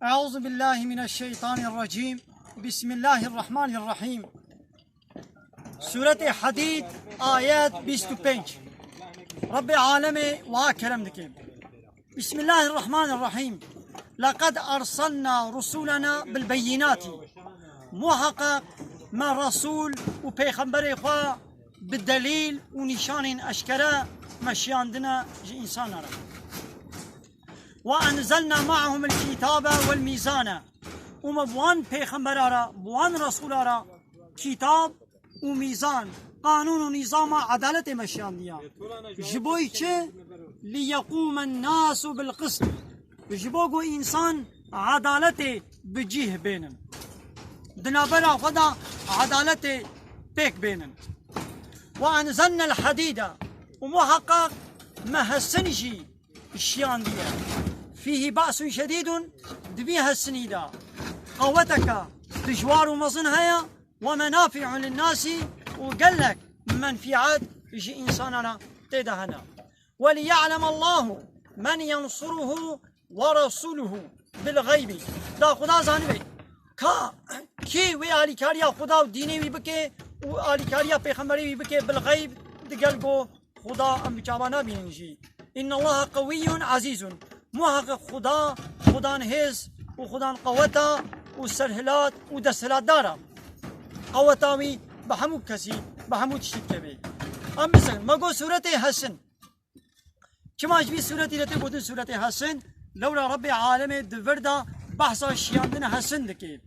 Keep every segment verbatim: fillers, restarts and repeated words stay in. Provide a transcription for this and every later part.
أعوذ بالله من الشيطان الرجيم. بسم الله الرحمن الرحيم. Sûretê Hadîd, ayet bîst û pênc. Rebbê alemê wiha kerem dike. بسم الله الرحمن الرحيم. لقد أرسلنا رسلنا بالبينات. Muhaqqeq me resûl û pêxemberê xwe bi delîl û nîşanên eşkere me şiyandine ji însanan re. وأنزلنا معهم الكتاب والميزان. Û me bi wan pêxembera re, bi wan resûla re kîtab û mîzan, qanûn û nîzama edaletê me şiyandiya. Ji bo çi? ليقوم الناس بالقسط. Ji bo ku însan edaletê bi cih bênin. Di navbera xwe de edaletê pêk bênin. وأنزلنا الحديد. Û muhaqqeq me hesin jî şiyandiye. فيه بأس شديد. Di vî hesinî de qeweteke dijwar û mezin heye. ومنافع للناس. Û gelek menfîet ji însanan re tê de hene. وليعلم الله من ينصره ورسله بالغيب. Da Xuda zanibe ka kî wê alîkariya Xuda û dînê wî bike û alîkariya pêxemberê wî bike bil xeyb, digel ku Xuda em bi çavan nabînin jî. إن الله قوي عزيز. Muhaqqeq Xuda, Xudan hêz û Xudan qeweta û serhilat û desthilatdar e. Qeweta wî bi hemû kesî, bi hemû tiştî dikeve. Em bisin, me got sûretê hesin. Çima ji vî sûretî re tê gotin sûretê hesin? Lewra Rebbê alemê di vir de behsa şiyandina hesin dike.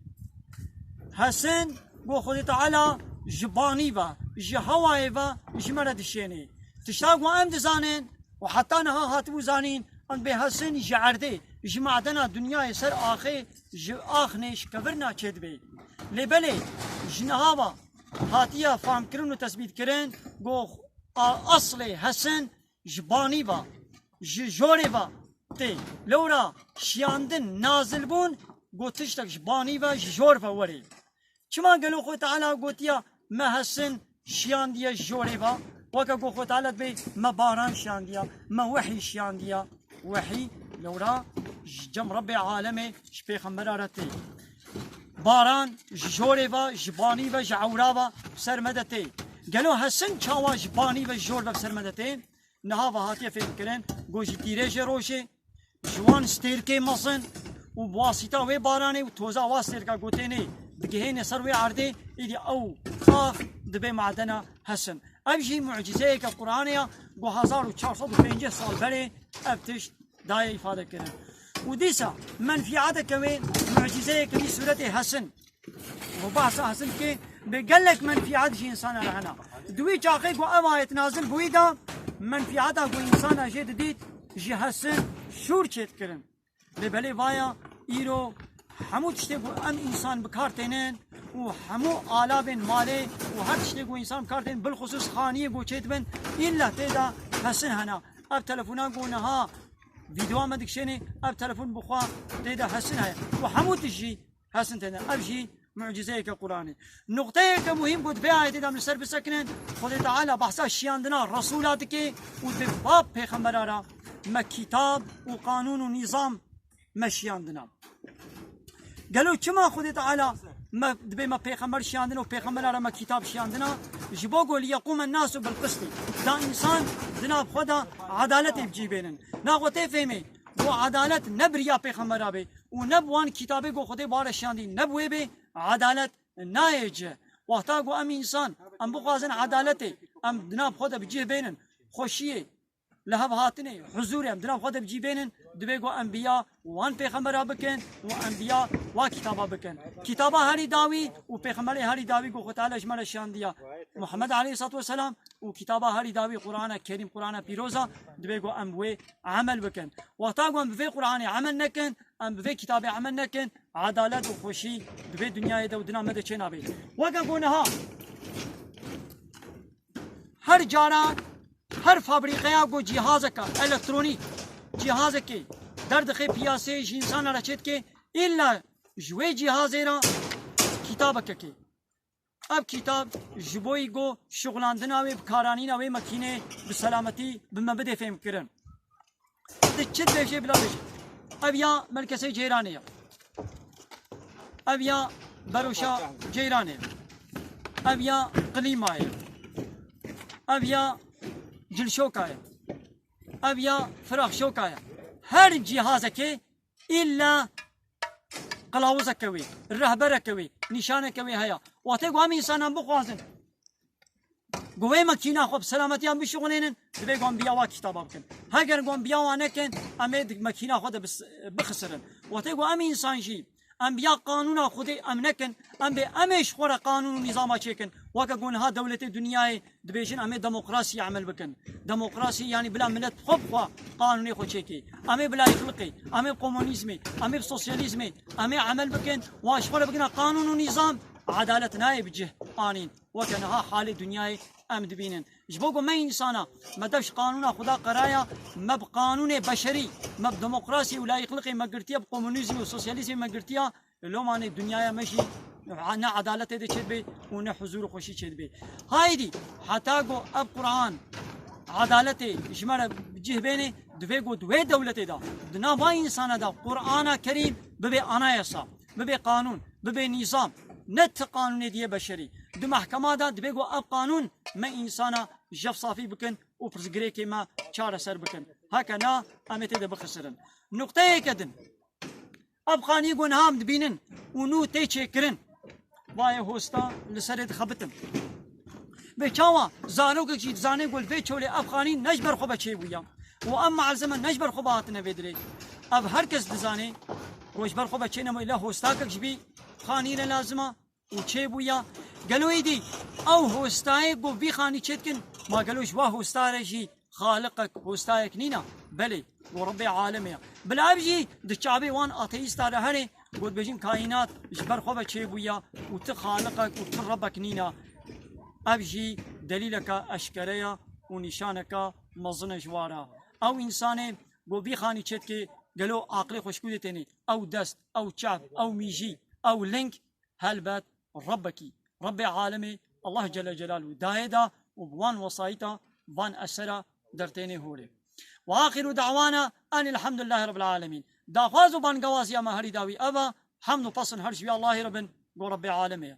Hesin, ku Xwedê Teala ji banî ve, ji hewayê ve ji me re dişênê. Tişta ku em dizanin û heta niha hatibû zanîn, em dibê hesin ji erdê, ji madena dinyayê ser axê, ji axnê, ji kevirna çêdibe. Lê belê, ji niha ve hatiye famkirin û tesbîtkirin, ku a-, eslê hesin ji banî ve, ji jorê ve tê. Lewra şiyandin, nazilbûn, got tiştek ji banî ve, ji jor ve were. Çima gelo Xwedê Teala gotiya me hesin şiyandiye ji jorê ve? Weke ku Xwedê Teala dibê me baran şiyandiya, me wehî şiyandiya. Wehî lewra ji cem Rebbê alemê ji pêxembera re tê. Baran ji jorê ve, ji banî ve, ji ewra ve bi ser me de tê. Gelo hesin çawa ji banî ve, ji jor ve bi ser me de tê? Niha ve hatiye fêmkirin, ku ji dîrêjê rojê, ji wan stêrkê mezin û bi wasîta wê baranê û toza wa stêrka gotênê digihêne ser wê erdê, êdî ew ax dibe madena hesin. Ev jî mucîzeyeke Qur'anê ya, ku hezar û çar sed û pêncî sal berê ev tişt daye îfade kirin. Û dîsa menfîateke wê mucîzeyeke wî sûretê hesin. Û behsa hesin dike, bi gelek menfîat ji însanan re hene. Di wî çaxê ku ev ayet nazil bûyî de, menfîata ku însana jê didît, ji hesin şûr çêdikirin. Lê belê vaya, îro hemû tiştê ku em însan bi kar tênin û hemû alabên malê û her tiştê ku însan bi kar tênin, bilxusûs xaniyê ku çêdibin, îlla tê de hesin hene. Ev telefona ku niha vîdeoya me dikişênê, ev telefon bi xwe tê de hesin heye. Û hemû tişt jî hesin têne. Ev jî mucîzeyeke Qur'anê. Nuqteyeke muhîm ku di vê ayetê de em li ser bisekinin, Xwedê Teala behsa şiyandina Resûla dike û dibê bab pêxembera re me kîtab û qanûn û nîzam me şiyandina. Gelo çima Xwedê Teala me dibê me pêxember şiyandina û pêxembera re me kîtab şiyandina? Ji bo ku liyekûme nasu bil qistî. Da însan di nav xwe de edaletê bi cî bênin. Na xwe tê fêmê, ku edalet ne bi riya pêxembera bê û ne bi wan kitabê ku Xwedê bi wan re şiyandî, ne bi wê bê, edalet nayê ci. Wexta ku em însan, em bixwazin edaletê, em di nav xwe de bi cih bênin, xweşiyê li hev hatinê, huzûrê em di nav xwe de bi cih bênin, dibê ku em bi ya wan pêxembera bikin û em bi ya wa kitaba bikin. Kitaba herî dawî û pêxemberê herî dawî ku Xwedê Teala ji me re şiyandiya, Muhammed aleyhisselatu vesselam, û kitaba herî dawî Qur'ana Kerîm, Qur'ana Pîroz a, dibê ku em bi wê emel bikin. Wexta ku em bi vê Qur'anê emel nekin, em bi vê kitabê emel nekin, edalet û xweşî di vê dinyayê de û di nav me de çênabe. Weke ku niha her cara, her fabrîqeya ku cîhazeke elektronîk, cîhazekê derdixe piyaseyê, ji însanan re çêdike, îlla ji wê cîhazê re kîtabeke ke. Ev kîtab ji bo yî ku şixulandina wê, bikaranîna wê makînê bi selametî bi me bidê fêmkirin. Di çi dibêjê bila bêje. Ev ya Melkesê Ceyranê ya. Ev ya beroşa ceyranê. Ev ya klîmayê. Ev ya cilşokayê. Ev ya firaxşokayê. Her cihazekê îlla qilawizeke wê, rehbereke wê, nîşaneke wê heye. Wextê ku em însanan bixwazin ku wê makîna xwe bi selametiyan bişuxulênin, divê ku em biya wa kitaba bikin. Heger ku em biya wa nekin, em ê di makîna xwe de bis-, bixisirin. Wextê ku em însan jî, em biya qanûna Xwedê em nekin, em bê em ê ji xwe re qanûn û nîzama çêkin. Weke ku niha dewletê dinyayê dibêjin, em ê demokrasiyê emel bikin. Demokrasî, yanî bila milet xwe bi xwe qanûnê xwe çêkê. Em ê bi layîqliqê, em ê bi komunîzmê, em ê bi sosyalîzmê, em ê emel bikin. Wan ji xwe re bigina qanûn û nîzam, edalet nayê bi cih anîn. Weke niha halê dinyayê em dibînin. Ji bo ku me însana, me dev ji qanûna Xuda qeraya, me bi qanûnê beşerî, me bi demokrasî û layîqliqê me girtiye, bi komunîzmê û sosyalîzmê me girtiye, lomanê dinyaya me jî ne edaletê de çêdibe û ne huzûr û xweşî çêdibe. Haydî, heta ku ev Quran edaletê ji me re bi cih bêne, divê ku di wê dewletê de, di nava însana de Qur'ana Kerîm bibe anayasa, bibe qanûn, bibe nîzam, ne ti qanûnê diye beşerî. Di mehkema de divê ku ev qanûn me însana jev safî bikin û pirsgirêkê me çareser bikin. Heke na, em ê tê de bixisirin. Nuqteyeke din, ev xanî ku niha em dibînin û nû tê çêkirin, vayê hosta li serê dixebitin. Bê çawa zarokek jî dizane ku li vê çolê ev xanî ne ji ber xwe ve çêbûya û ev malzeme ne ji ber xwe ve hatine vê dirê. Ev her kes dizane ku ji ber xwe ve çênebûye, lê hostakek ji vî xanî re lazim e û çêbûya. Gelo êdî ew hostayê ku vî xanî çêdikin, ma gelo ji wa hosta re jî Xaliqek, hostayek nîna? Belê, ku Rebbê alemê ya. Bila ev jî di çavê wan ateîsta re here, ku dibêjin kaînat ji ber xwe ve çêbûya û ti Xaliqek û ti Rebbek nîna. Ev jî delîleke eşkere ya û nîşaneke mezin e ji wa re. Ew însanê ku vî xanî çêdike, gelo aqilê xwe ji ku dê têne? Ew dest, ew çav, ew mîjî, ew ling, helbet Rebbekî, Rebbê alemê, Allah Celle Celaluhu dayê da û bi wan wesayîta, van esera dertênê holê. Ve axiru da'wana enil hamdulillahi rabbil alemin. Daxwaz û bangewaziya me herî dawî ev e, hemd û pesn her ji wî Allahî re bin, go Rebbê alemê ye.